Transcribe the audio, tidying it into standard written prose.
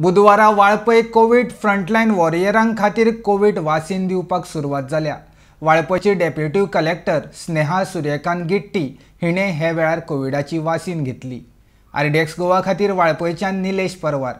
बुधवारा Valpoi Covid frontline वॉरियरां खातीर Covid वासीन दिवपाक सुरवात जाल्या. वाळपयची डेप्युटी कलेक्टर स्नेहा सूर्यकांत गिट्टी हिणे हे वेळार कोविडाची वासीन घेतली. आरडीएक्स गोवा खातीर वाळपयच्यान निलेश परवार.